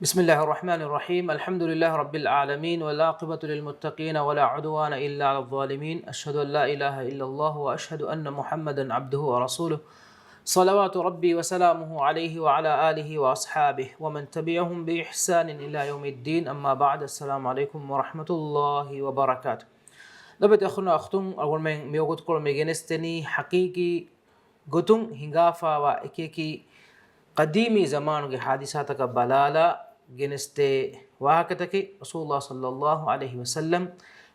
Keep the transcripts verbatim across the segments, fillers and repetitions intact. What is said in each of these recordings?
بسم الله الرحمن الرحيم. الحمد لله رب العالمين، والعاقبة للمتقين، ولا عدوان إلا على الظالمين. أشهد أن لا إله إلا الله، وأشهد أن محمدا عبده ورسوله. صلوات ربي وسلامه عليه وعلى آله وأصحابه ومن تبعهم بإحسان إلى يوم الدين. أما بعد، السلام عليكم ورحمة الله وبركاته. ލޮބުވެތި އަޚުންނާ އުޚްތުން، އަޅުގަނޑުމެން މިވަގުތުކޮޅު މި ގެނެސްދެނީ ޙަޤީޤީ ގޮތުން ހިނގާފާވާ އެކިއެކި ޤަދީމީ ޒަމާނުގެ ޙާދިސާތަކަށް ބަލާލާ ގެނެސްދޭ ވާހަކަތަކެއް. ރަސޫލުﷲ ޞައްލައްލާހު ޢަލައިހި ވަސައްލަމް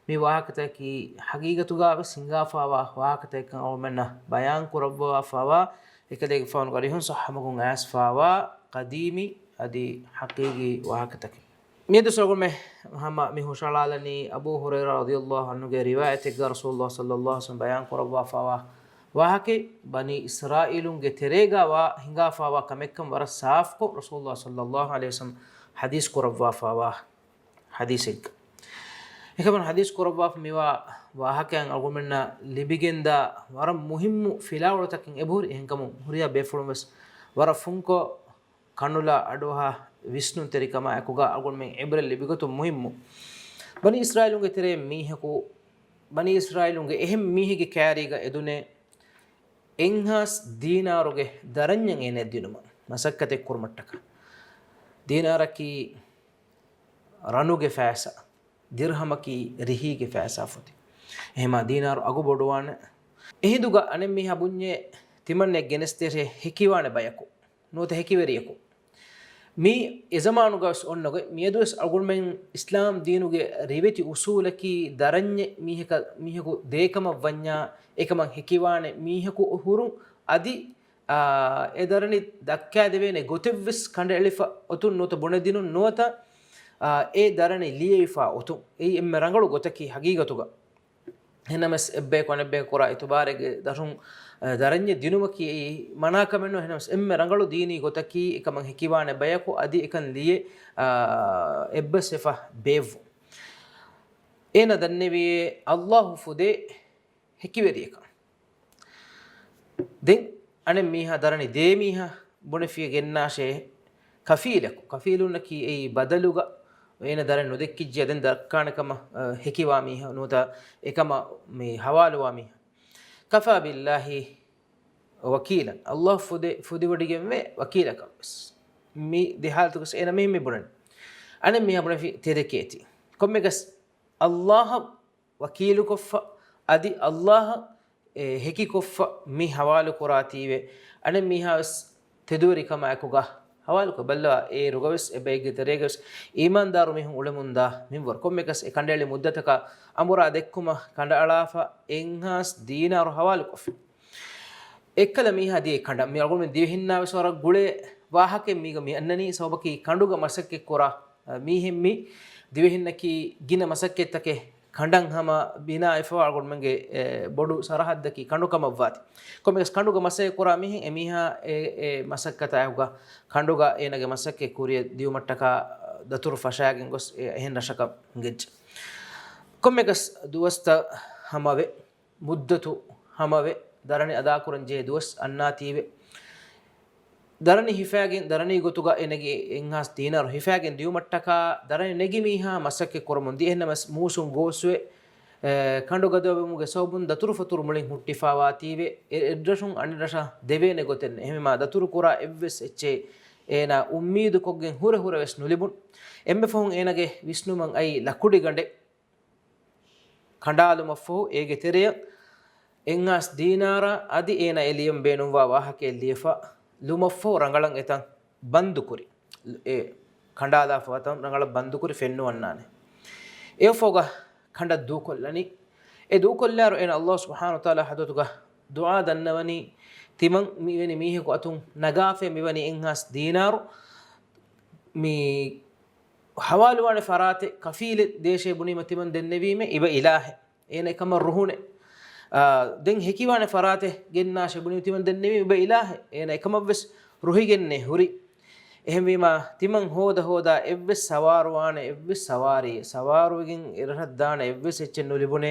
މި ވާހަކަތަކީ ޙަޤީޤަތުގަ ވެސް ހިނގާފާވާ ވާހަކަތަކެއްކަން އަޅުގަނޑުމެންނަށް ބަޔާން ކުރައްވާފާވާ، އެކަލޭގެފާނުގެ އަރިހުން ޞައްޙަ މަގުން އައިސްފާވާ ޤަދީމީ އަދި ޙަޤީޤީ ވާހަކަތަކެއް. މިއަދު އަޅުގަނޑުމެން ހަމަ މި ހުށަހަޅާލަނީ އަބޫ ހުރައިރާ ރަޟިޔައްލާހު ޢަންހުގެ ރިވާޔަތެއްގަ ރަސޫލުﷲ ޞައްލައްލާހު ޢަލައިހި ވަސައްލަމް ބަޔާން ކުރައްވާފާވާ ވާހަކައެއް، ބަނީ އިސްރާއީލުންގެ ތެރޭގަ ވާ ހިނގާފާވާ ކަމެއްކަން ވަރަށް ސާފުކޮށް ރަސޫލުﷲ ޞައްލައްލާހު ޢަލައިހި ވަސައްލަމް ޙަދީޘް ކުރައްވާފާވާ ޙަދީޘެއްގަ. އެކަމަން ޙަދީޘް ކުރައްވާފަ މިވާ ވާހަކައިން އަޅުގަނޑުމެންނަށް ލިބިގެންދާ ވަރަށް މުހިއްމު ފިލާވަޅުތަކެއް އެބަހުރި. އެހެންކަމުން ހުރިހާ ބޭފުޅުން ވެސް ވަރަށް ފުންކޮށް ކަނުލާ އަޑުއަހާ ވިސްނުންތެރިކަމާއެކުގަ އަޅުގަނޑުމެން ޢިބްރަތް ލިބިގަތުން މުހިއްމު. ބަނީ އިސްރާއީލުންގެ ތެރެއިން މީހަކު، ބަނީ އިސްރާއީލުންގެ އެހެން މީހެއްގެ ކައިރީގަ އެދުނޭ އެއްހާސް ދީނާރުގެ ދަރަންޏެއް އޭނައަށް ދިނުމަށް މަސައްކަތެއް ކުރުމަށްޓަކާ. ދީނާރަކީ ރަނުގެ ފައިސާ، ދިރްހަމަކީ ރިހީގެ ފައިސާ ފޮތި. އެހެމާ ދީނާރު އަގު ބޮޑުވާނެ. އެހިނދުގަ އަނެއްމީހާ ބުންޏޭ ތިމަންނެ ގެނެސްދޭށޭ ހެކިވާނެ ބަޔަކު، ނުވަތަ ހެކިވެރިޔަކު. މީ އެޒަމާނުގަވެސް އޮންނަގޮތް. މިއަދުވެސް އަޅުގަނޑުމެން އިސްލާމް ދީނުގެ ރިވެތި އުސޫލަކީ ދަރަންޏެއް މީހަކަށް، މީހަކު ދޭކަމަށް ވަންޏާ، އެކަމަށް ހެކިވާނެ މީހަކު ހުރުން އަދި، އާ، އެ ދަރަނި ދައްކާދެވޭނެ ގޮތެއްވެސް ކަނޑައެޅިފަ އޮތުން ނުވަތަ ބުނެދިނުން ނުވަތަ، އާ، އެ ދަރަނި ލިޔެވިފާ އޮތުން. އެއީ އެންމެ ރަނގަޅު ގޮތަކީ ހަގީގަތުގަ. އެހެންނަމަވެސް އެއްބަޔަކު އަނެއްބަޔަކު ކުރާ އިތުބާރެއްގެ ދަށުން، އަ، ދަރަންޏެއް ދިނުމަކީ އެއީ މަނާކަމެއް ނޫން. އެހެންނަމަވެސް އެންމެ ރަނގަޅު ދީނީ ގޮތަކީ އެކަމަށް ހެކިވާނެ ބަޔަކު އަދި އެކަން ލިޔެ، އަ، އެއްބަސްވެފަ ބޭއްވުން. އޭނަ ދަންނެވިއޭ އައްލާހު ފުދޭ ހެކިވެރިޔަކަށް. ދެން އަނެއް މީހާ ދަރަނި ދޭ މީހާ ބުނެފިޔަ ގެންނާށޭ ކަފީލަކު. ކަފީލުންނަކީ އެއީ ބަދަލުގަ އޭނަ ދަރަނި ނުދެއްކިއްޖެޔާ ދެން ދައްކާނެ ކަމަށް، އަ، ހެކިވާ މީހާ ނުވަތަ އެކަމަށް މި ހަވާލުވާ މީހާ. ކަފާ ބިއްލާހި ވަކީލަން. އައްލާހު ފުދެ-، ފުދިވޮޑިގެންވޭ ވަކީލަކަށް ވެސް. މި ދެ ހާލަތުގަސް އޭނަ މި، މި ބުނަނީ. އަނެއް މީހާ ބުނެފި ތެދެކޭތީ. ކޮންމެގަސް އައްލާހަށް ވަކީލުކޮށްފަ، އަދި އައްލާހަށް، އެ، ހެކިކޮށްފަ މި ހަވާލުކުރާތީވެ، އަނެއް މީހާވެސް ތެދުވެރިކަމާއެކުގަ ހަވާލުކޮށް ބައްލަވާ، އޭރުގަވެސް އެބައެއްގެ ތެރޭގަވެސް އީމާންދާރު މީހުން އުޅެމުންދާ މިންވަރު. ކޮންމެކަސް އެ ކަނޑައެޅި މުއްދަތަކަށް އަނބުރާ ދެއްކުމަށް ކަނޑައަޅާފަ އެއްހާސް ދީނާރު ހަވާލުކޮށްފި. އެއްކަލަ މީހާ ދިޔައީ ކަނޑަށް. މި އަޅުގަނޑުމެން ދިވެހިންނާވެސް ވަރަށް ގުޅޭ ވާހަކައެއް މީގަ މި އަންނަނީ. ސަބަބަކީ ކަނޑުގަ މަސައްކަތްކުރާ މީހެއް މި ދިވެހިންނަކީ ގިނަ މަސައްކަތްތަކެއް ކަނޑަށް ހަމަ ބިނާވެފަ އަޅުގަނޑުމެންގެ، އެ، ބޮޑު ސަރަހައްދަކީ ކަނޑު ކަމަށްވާތީ. ކޮންމެވެސް ކަނޑުގަ މަސައްކަތް ކުރާ މީހެއް އެ މީހާ އެ، އެ މަސައްކަތާއެކުގަ ކަނޑުގަ އޭނަގެ މަސައްކަތް ކުރިއަށް ދިޔުމަށްޓަކާ ދަތުރު ފަށާގެން ގޮސް އެ އެހެން ރަށަކަށް ހިނގައްޖެ. ކޮންމެވެސް ދުވަސްތައް ހަމަވެ، މުއްދަތު ހަމަވެ، ދަރަނި އަދާކުރަން ޖެހޭ ދުވަސް އަންނާތީވެ. ދަރަނި ހިފާގެން، ދަރަނީ ގޮތުގަ އެ ނެގި އެއްހާސް ދީނާރު ހިފާގެން ދިޔުމަށްޓަކާ ދަރަނި ނެގި މީހާ މަސައްކަތް ކުރަމުން ދިޔަ. އެހެންނަމަވެސް މޫސުން ގޯސްވެ، އެ، ކަނޑު ގަދަވެމުގެ ސަބަބުން ދަތުރުފަތުރު މުޅިން ހުއްޓިފާވާތީވެ. އެ، އެއްރަށުން އަނެއްރަށަށް ދެވޭނެ ގޮތެއް ނެތް. އެހެންވީމާ ދަތުރު ކުރާ އެއްވެސް އެއްޗެއް އޭނާ އުއްމީދުކޮށްގެން ހުރެ ހުރެވެސް ނުލިބުން. އެންމެ ފަހުން އޭނާގެ ވިސްނުމަށް އައީ ލަކުޑިގަނޑެއް ކަނޑާލުމަށްފަހު އޭގެ ތެރެއަށް އެއްހާސް ދީނާރާ އަދި އޭނާ އެ ލިޔަން ބޭނުންވާ ވާހަކައެއް ލިޔެފަ ލުމަށްފަހު ރަނގަޅަށް އެތަން ބަންދުކުރި. އެ ކަނޑާލާފަ ތަން ރަނގަޅަށް ބަންދުކުރި ފެންނުވަންނާނެ. އެއަށްފަހުގަ ކަނޑަށް ދޫކޮށްލަނީ. އެ ދޫކޮށްލާއިރު އޭނަ އައްލާހު ސުބްޙާނަހު ވަތަޢާލާ ޙަޟްރަތުގަ ދުޢާ ދަންނަވަނީ، ތިމަން މިވެނި މީހަކު އަތުން ނަގާފަ މިވަނީ އެއްހާސް ދީނާރު، މި ހަވާލުވާނެ ފަރާތެއް ކަފީލެއް ދޭށޭ ބުނީމަ ތިމަން ދެންނެވީމޭ އިބަ އިލާހެއް. އޭނަ އެކަމަށް ރުހުނެއް. އާ، ދެން ހެކިވާނެ ފަރާތެއް ގެންނާށޭ ބުނީމަ ތިމަން ދެންނެވީމޭ އިބަ އިލާހެއް. އޭނަ އެކަމަށްވެސް ރުހިގެންނޭ ހުރީ. އެހެންވީމާ، ތިމަން ހޯދަ ހޯދާ އެއްވެސް ސަވާރުވާނެ، އެއްވެސް ސަވާރީ، ސަވާރުވެގެން އެރަށަށް ދާނެ އެއްވެސް އެއްޗެއް ނުލިބުނޭ.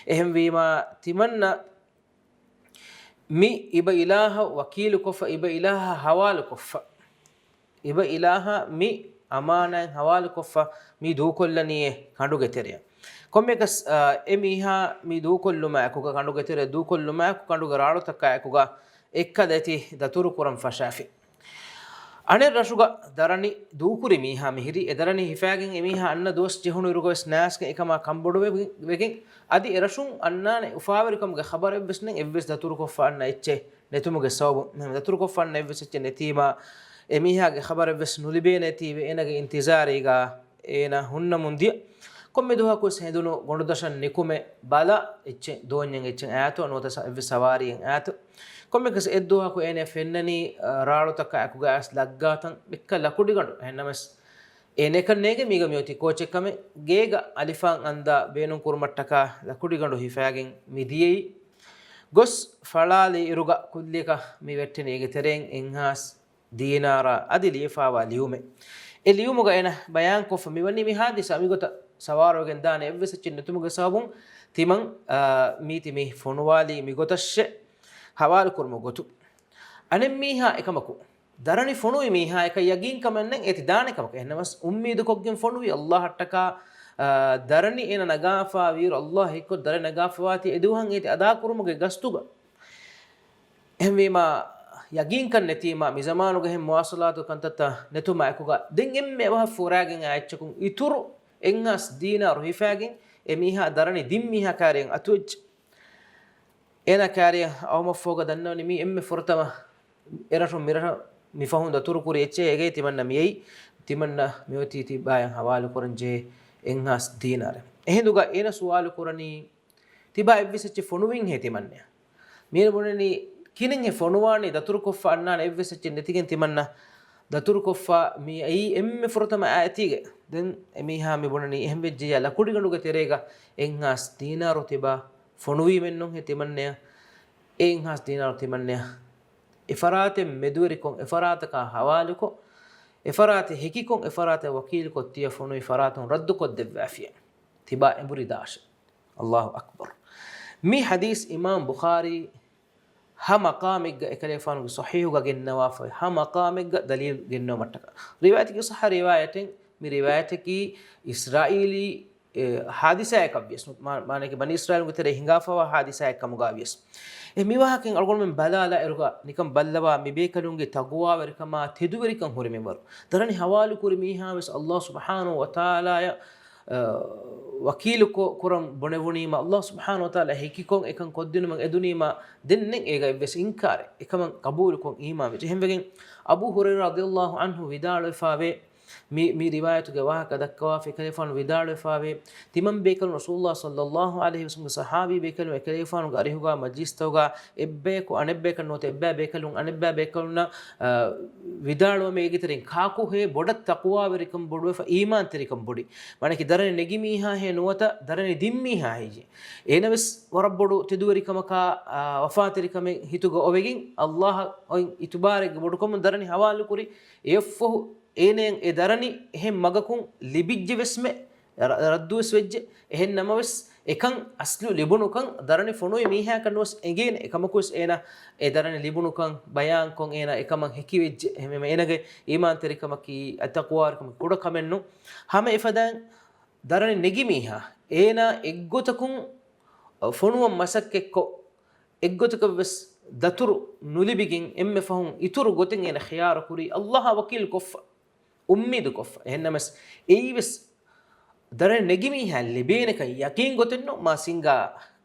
އެހެންވީމާ، ތިމަންނަށް މި އިބަ އިލާހަށް ވަކީލުކޮށްފަ، އިބަ އިލާހަށް ހަވާލުކޮށްފަ، އިބަ އިލާހަށް މި އަމާނާތް ހަވާލުކޮށްފަ މި ދޫކޮށްލަނީ އެ ކަނޑުގެ ތެރެއަށް. ކޮންމެއަކަސް، އާ، އެ މީހާ މި ދޫކޮށްލުމާއެކުގަ، ކަނޑުގެ ތެރެ ދޫކޮށްލުމާއެކު، ކަނޑުގެ ރާޅުތަކާއެކުގަ އެއްކަލަ އެތި ދަތުރު ކުރަން ފަށާފި. އަނެއް ރަށުގަ ދަރަނި ދޫކުރި މީހާ މިހިރީ، އެ ދަރަނި ހިފާގެން އެ މީހާ އަންނަ ދުވަސް ޖެހުނު އިރުގަވެސް ނާސްގެ އެކަމާ ކަންބޮޑުވެ-، ވެގެން، އަދި އެ ރަށުން އަންނާނެ އުފާވެރިކަމުގެ ޚަބަރެއްވެސް ނެތް، އެއްވެސް ދަތުރުކޮށްފަ އަންނަ އެއްޗެއް ނެތުމުގެ ސަބަބުން. އެހެން ދަތުރުކޮށްފަ އަންނަ އެއްވެސް އެއްޗެއް ނެތީމާ، އެ މީހާގެ ޚަބަރެއްވެސް ނުލިބޭނެތީވެ، އޭނަގެ އިންތިޒާރީގަ އޭނަ ހުންނަމުން ދިޔަ. ކޮންމެ ދުވަހަކުވެސް ހެނދުނު ގޮނޑުދަށަށް ނިކުމެ ބަލަ އެއްޗެއް، ދޯންޏެއް އެއްޗެއް އައިތޯ ނުވަތަ ސަ-، އެއްވެސް ސަވާރީއެއް އައިތޯ. ކޮންމެއަކަސް އެއްދުވަހަކު އޭނަ ފެންނަނީ، އަ، ރާޅުތަކާ އެކުގަ އައިސް ލައްގާތަން މިއްކަ ލަކުޑިގަނޑު. އެހެންނަމަސް އޭނަކަށް ނޭގެ މީގަ މިއޮތީ ކޯޗެއްކަމެއް. ގޭގަ އަލިފާން އަންދާ ބޭނުންކުރުމަށްޓަކާ ލަކުޑިގަނޑު ހިފާގެން މި ދިޔައީ. ގޮސް ފަޅާލި އިރުގަ ކުއްލިއަކަށް މި ވެއްޓެނީ އޭގެ ތެރެއިން އެއްހާސް ދީނާރާ އަދި ލިޔެފާވާ ލިޔުމެއް. އެ ލިޔުމުގަ އޭނަ ބަޔާންކޮށްފަ މިވަނީ މި ހާދިސާ މިގޮތަށް ސަވާރުވެގެން ދާނެ އެއްވެސް އެއްޗެއް ނެތުމުގެ ސަބަބުން ތިމަން، އާ، މީތި މި ފޮނުވާލީ މިގޮތަށްށެ ހަވާލުކުރުމުގެ ގޮތުން. އަނެއްމީހާ އެކަމަކު، ދަރަނި ފޮނުވި މީހާއަކަށް ޔަގީންކަމެއް ނެތް އޭތި ދާނެ ކަމަކަށް. އެހެންނަމަސް އުއްމީދުކޮށްގެން ފޮނުވި އައްލާހަށްޓަކާ، އާ، ދަރަނި އޭނަ ނަގާފާވިއިރު އައްލާހު ހެއްކޮށް ދަރަނި ނަގާފަވާތީ އެދުވަހަށް އޭތި އަދާކުރުމުގެ ގަސްތުގަ. އެހެންވީމާ، ޔަގީންކަން ނެތީމާ، މިޒަމާނުގަ އެހެން މުވާޞަލާތު ކަންތައްތައް ނެތުމާ އެކުގަ، ދެން އެންމެ އަވަހަށް ފުރާގެން އާ އެއްޗަކުން އިތުރު އެއްހާސް ދީނާރު ހިފާގެން، އެ މީހާ ދަރަނި ދިން މީހާ ކާރިއަށް އަތުވެއްޖެ. އޭނާ ކާރިއަށް އައުމަށްފަހުގަ ދަންނަވަނީ މީ އެންމެ ފުރަތަމަ އެރަށުން މިރަށަށް މިފަހުން ދަތުރުކުރި އެއްޗެއް. އޭގައި ތިމަންނަ މިއައީ، ތިމަންނަ މިއޮތީ ތިބާޔަށް ހަވާލުކުރަންޖެހޭ އެއްހާސް ދީނާރެއް. އެހިނދުގަ އޭނަ ސުވާލު ކުރަނީ، ތިބާ އެއްވެސް އެއްޗެއް ފޮނުވިންހޭ ތިމަންނަޔަށް؟ މީނަ ބުނަނީ، ކިހިނެއްހޭ ފޮނުވާނީ؟ ދަތުރުކޮށްފަ އަންނާނެ އެއްވެސް އެއްޗެއް ނެތިގެން ތިމަންނަ ދަތުރުކޮށްފަ މިއައީ އެންމެ ފުރަތަމަ އާ އެތީގަ. ދެން އެމީހާ މި ބުނަނީ، އެހެންވެއްޖެޔާ ލަކުޑިގަނޑުގެ ތެރޭގަ އެއްހާސް ދީނާރު ތިބާ ފޮނުވީމެއްނުންހޭ ތިމަންނަޔަށް؟ އެއްހާސް ދީނާރު ތިމަންނަޔަށް އެފަރާތެއް މެދުވެރިކޮށް، އެފަރާތަކާ ހަވާލުކޮށް، އެފަރާތެއް ހެކިކޮށް، އެފަރާތެއް ވަކީލުކޮށް ތިޔަ ފޮނުވި ފަރާތުން ރައްދުކޮށްދެއްވާފިޔޭ. ތިބާ އެނބުރި ދާށޭ. އައްލާހު އަކްބަރު. މި ޙަދީޘް އިމާމް ބުޚާރީ ހަ މަޤާމެއްގަ އެކަލޭފާނުގެ ޞަޙީޙުގަ ގެންނަވާފައި، ހަ މަޤާމެއްގަ ދަލީލު ގެންނެވުމަށްޓަކާ. ރިވާޔަތަކީ ޞައްޙަ ރިވާޔަތެއް، މި ރިވާޔަތަކީ އިސްރާއީލީ، އެ، ޙާދިސާއަކަށްވިޔަސް، މާ-، މާނައަކީ ބަނީ އިސްރާއީލުގެ ތެރޭ ހިނގާފަވާ ޙާދިސާއެއް ކަމުގަވިޔަސް. އެ މިވާހަކައިން އަޅުގަނޑުމެން ބަލާލާ އިރުގަ ނިކަން ބައްލަވާ މި ބޭކަލުންގެ ތަޤްވާވެރިކަމާ ތެދުވެރިކަން ހުރި މިންވަރު. ދަރަނި ޙަވާލުކުރި މީހާވެސް އައްލާހު ސުބްޙާނަހު ވަތަޢާލާޔަށް އަ، ވަކީލުކޮށް ކުރަން ބުނެވުނީމަ، އައްލާހު ސުބްޙާނަހު ވަތަޢާލާ ހެކިކޮށް އެކަން ކޮށްދިނުމަށް އެދުނީމަ، ދެންނެއް އޭގަ އެއްވެސް އިންކާރެއް، އެކަމަށް ޤަބޫލުކޮށް އީމާންވެއްޖެ. އެހެންވެގެން އަބޫ ހުރައިރާ ރަޟިޔައްލާހު ޢަންހު ވިދާޅުވެފާވޭ، މި، މި ރިވާޔަތުގެ ވާހަކަ ދައްކަވާފަ އެކަލޭފާނު ވިދާޅުވެފާވޭ، ތިމަން ބޭކަލުން ރަސޫލުﷲ ޞައްލައްލާހު ޢަލައިހި ވަސައްލަމްގެ ޞަޙާބީ ބޭކަލުން އެކަލޭފާނުގެ އަރިހުގާ މަޖްލިސްތަކުގާ އެއްބަޔަކު އަނެއްބަޔަކަށް ނުވަތަ އެއްބައި ބޭކަލުން އަނެއްބައި ބޭކަލުންނަށް، އަ، ވިދާޅުވަމޭ އޭގެތެރެއިން ކާކުހޭ ބޮޑަށް ތަޤްވާވެރިކަން ބޮޑުވެފަ އީމާންތެރިކަން ބޮޑީ؟ މާނައަކީ ދަރަނި ނެގި މީހާހޭ ނުވަތަ ދަރަނި ދިން މީހާ ހެއްޔޭ؟ އޭނަވެސް ވަރަށް ބޮޑު ތެދުވެރިކަމަކާ، އާ، ވަފާތެރިކަމެއް ހިތުގަ އޮވެގެން، އައްލާހަށް އޮތް އިތުބާރެއްގެ ބޮޑުކަމުން ދަރަނި ހަވާލުކުރި. އެއަށްފަހު އޭނައަށް އެ ދަރަނި އެހެން މަގަކުން ލިބިއްޖެވެސްމެ، ރަ-، ރައްދުވެސް ވެއްޖެ. އެހެން ނަމަވެސް، އެކަން އަސްލު ލިބުނުކަން ދަރަނި ފޮނުވި މީހާއަކަށް ނުވެސް އެނގޭނެ. އެކަމަކުވެސް އޭނަ އެ ދަރަނި ލިބުނުކަން ބަޔާންކޮށް އޭނަ އެކަމަށް ހެކިވެއްޖެ. އެހެންވީމަ އޭނަގެ އީމާންތެރިކަމަކީ، އަތް ތަޤްވާވެރިކަމަކީ ކުޑަ ކަމެއްނު. ހަމަ އެފަދައިން ދަރަނި ނެގި މީހާ އޭނާ އެއްގޮތަކުން ފޮނުވަން މަސައްކަތްކޮށް، އެއްގޮތަކަށްވެސް ދަތުރު ނުލިބިގެން އެންމެ ފަހުން އިތުރު ގޮތެއް އޭނަ ޚިޔާރުކުރީ، އައްލާހަށް ވަކީލުކޮށްފަ، އުއްމީދުކޮށްފަ. އެހެންނަމަސް އެއީވެސް ދަރަނި ނެގި މީހާ ލިބޭނެކަން ޔަޤީން ގޮތެއްނު. މާ ސިންގާ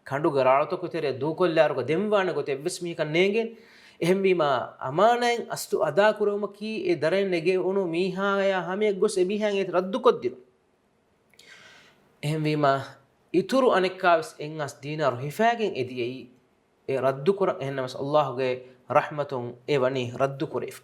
ކަނޑުގެ ރާޅުތަކު ތެރެއަށް ދޫކޮށްލާއިރުގަ ދެންވާނެ ގޮތެއް އެއްވެސް މީހަކަށް ނޭނގޭނެ. އެހެންވީމާ، އަމާނާތް އަސްލު އަދާކުރެވުމަކީ އެ ދަރަނި ނެގެވުނު މީހާޔާ ހަމަޔަށް ގޮސް އެ މީހާއަށް އޭތި ރައްދުކޮށްދިނުން. އެހެންވީމާ، އިތުރު އަނެއްކާވެސް އެއްހާސް ދީނާރު ހިފާގެން އެދިޔައީ އެ ރައްދުކުރަން. އެހެންނަމަސް އައްލާހުގެ ރަޙްމަތުން އެ ވަނީ ރައްދުކުރެވިފަ.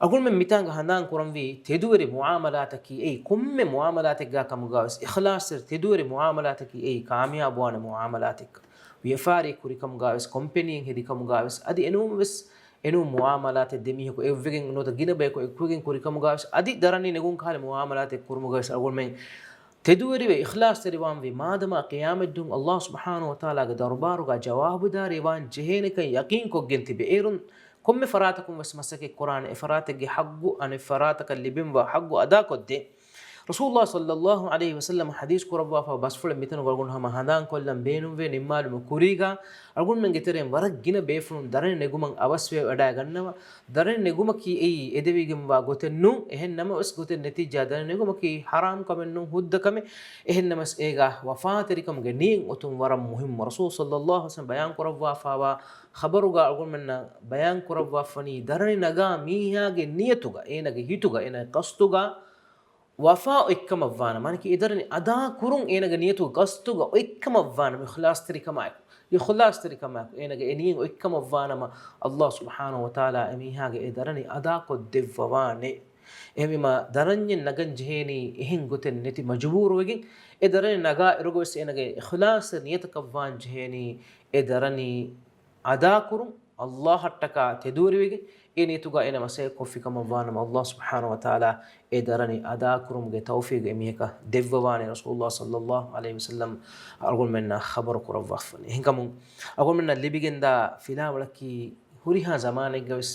އަޅުގަނޑުމެން މިތާނގަ ހަނދާން ކުރަންވީ ތެދުވެރި މުޢާމަލާތަކީ އެއީ ކޮންމެ މުޢާމަލާތެއްގާ ކަމުގާވެސް އިޚްލާޞްތެރި ތެދުވެރި މުޢާމަލާތަކީ އެއީ ކާމިޔާބުވާނެ މުޢާމަލާތެއްކަން. ވިޔަފާރި ކުރިކަމުގާވެސް، ކޮމްޕެނީއެއް ހެދިކަމުގާވެސް، އަދި އެނޫންވެސް އެނޫން މުޢާމަލާތެއް ދެމީހަކު އެއްވެގެން ނުވަތަ ގިނަ ބަޔަކު އެއްކުވެގެން ކުރިކަމުގާވެސް، އަދި ދަރަނި ނެގުން ކަހަލަ މުޢާމަލާތެއް ކުރުމުގަވެސް އަޅުގަނޑުމެން ތެދުވެރިވެ އިޚްލާޞްތެރިވާންވީ. މާދަމާ ޤިޔާމަތްދުވަހު އައްލާހު ސުބްޙާނަހު ވަތަޢާލާގެ ދަރުބާރުގާ ޖަވާބުދާރީ ވާން ޖެހޭނެކަން ޔަޤީންކޮށްގެން ތިބެ. އޭރުން ކޮންމެ ފަރާތަކުން ވެސް މަސައްކަތް ކުރާނެ، އެ ފަރާތެއްގެ ޙައްޤު އަނެއް ފަރާތަކަށް ލިބެންވާ ޙައްޤު އަދާކޮށްދޭ. ރަސޫލުﷲ ޞައްލައްލާހު ޢަލައިހި ވަސައްލަމަ ޙަދީޘް ކުރައްވާފަ ބަސްފުޅެއް މިތަނުގަ އަޅުގަނޑު ހަމަ ހަނދާންކޮށްލަން ބޭނުންވޭ. ނިންމާލުމުގެ ކުރީގަ އަޅުގަނޑުމެންގެ ތެރެއިން ވަރަށް ގިނަ ބޭފުޅުން ދަރަނި ނެގުމަށް އަވަސްވެވަޑައިގަންނަވާ. ދަރަނި ނެގުމަކީ އެއީ އެދެވިގެންވާ ގޮތެއް ނޫން. އެހެން ނަމަވެސް ގޮތެއް ނެތިއްޖާ ދަރަނި ނެގުމަކީ ޙަރާމް ކަމެއް ނޫން، ހުއްދަ ކަމެއް. އެހެން ނަމަވެސް އޭގަ ވަފާތެރިކަމުގެ ނިޔަތް އޮތުން ވަރަށް މުހިއްމު. ރަސޫލު ޞައްލައްލާހު ޢަލައިހި ވަސައްލަމަ ބަޔާން ކުރައްވާފަވާ ޚަބަރުގަ އަޅުގަނޑުމެންނަށް ބަޔާން ކުރައްވާފަނީ ދަރަނި ނަގާ މީހާގެ ނިޔަތުގަ، އޭނަގެ ހިތުގަ، އޭނަގެ ޤަޞްދުގަ ވަފާ އޮތްކަމަށްވާނަމަ، މާނައަކީ އެ ދަރަނި އަދާކުރުން އޭނަގެ ނިޔަތުގަ ޤަޞްދުގަ އޮތްކަމަށްވާނަމަ، އިޚްލާޞްތެރިކަމާއެކު، އިޚްލާޞްތެރިކަމާއެކު އޭނަގެ އެ ނިޔަތް އޮތްކަމަށްވާނަމަ، ﷲ ސުބްޙާނަހޫ ވަތަޢާލާ އެ މީހާގެ އެ ދަރަނި އަދާކޮށްދެއްވަވާނެ. އެހެންވީމަ ދަރަންޏެއް ނަގަން ޖެހޭނީ އެހެން ގޮތެއް ނެތި މަޖުބޫރުވެގެން. އެ ދަރަނި ނަގާ އިރުގަވެސް އޭނަގެ އިޚްލާޞް ނިޔަތަކަށްވާން ޖެހޭނީ އެ ދަރަނި އަދާކުރުން، ﷲއަށްޓަކާ ތެދުވެރިވެގެން. އެ ނިޔަތުގަ އޭނަ މަސައްކަތް ކޮށްފިކަމަށްވާނަމަ، ﷲ ސުބްޙާނަހޫ ވަތަޢާލާ އެ ދަރަނި އަދާކުރުމުގެ ތައުފީޤު އެމީހަކަށް ދެއްވަވާނެ. ރަސޫލުﷲ ޞައްލައްލާހު ޢަލައިހި ވަސައްލަމަ އަޅުގަނޑުމެންނަށް ޚަބަރު ކުރައްވާފަނީ. އެހެންކަމުން އަޅުގަނޑުމެންނަށް ލިބިގެންދާ ފިލާވަޅަކީ ހުރިހާ ޒަމާނެއްގަވެސް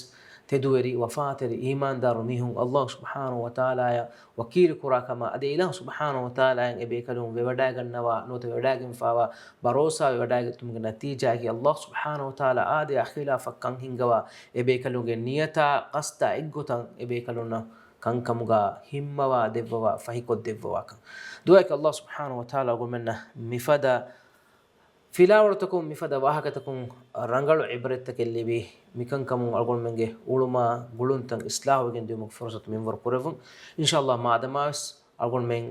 ތެދުވެރި، ވަފާތެރި، އީމާންދާރު މީހުން ﷲ ސުބްޙާނަހޫ ވަތަޢާލާއަށް ވަކީލުކުރާ ކަމަށް، އަދި އިލާހު ސުބްޙާނަހޫ ވަތަޢާލާއަށް އެބޭކަލުން ވެވަޑައިގަންނަވާ ނުވަތަ ވެވަޑައިގެންފާވާ ބަރޯސާ ވެވަޑައިގަތުމުގެ ނަތީޖާއަކީ ﷲ ސުބްޙާނަހޫ ވަތަޢާލާ އާދަޔާ ޚިލާފަށް ކަން ހިންގަވާ، އެބޭކަލުންގެ ނިޔަތާ ޤަޞްދާ އެއްގޮތަށް އެބޭކަލުންނަށް ކަންކަމުގަ ހިންމަވާ ދެއްވަވާ، ފަހިކޮށްދެއްވަވާކަން. ދުޢާއަކީ ﷲ ސުބްޙާނަހޫ ވަތަޢާލާ އަޅުގަނޑުމެންނަށް މިފަދަ ފިލާވަޅުތަކުން މިފަދަ ވާހަކަތަކުން ރަނގަޅު ޢިބްރަތްތަކެއް ލިބި، މިކަންކަމުން އަޅުގަނޑުމެންގެ އުޅުމާ ގުޅުންތައް އިޞްލާޙުވެގެން ދިއުމުގެ ފުރުޞަތު މިންވަރު ކުރެއްވުން. އިންޝާﷲ މާދަމާވެސް އަޅުގަނޑުމެން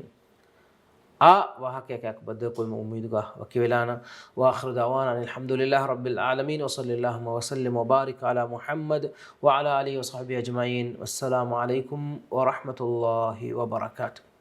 އާ ވާހަކައަކާއެކު ބައްދަލުކުރުމުގެ އުއްމީދުގަ ވަކިވެލާނަން. وآخر دعوانا أن الحمد لله رب العالمين وصلى اللهم وسلم وبارك على محمد وعلى آله وصحبه أجمعين. والسلام عليكم ورحمة الله وبركاته.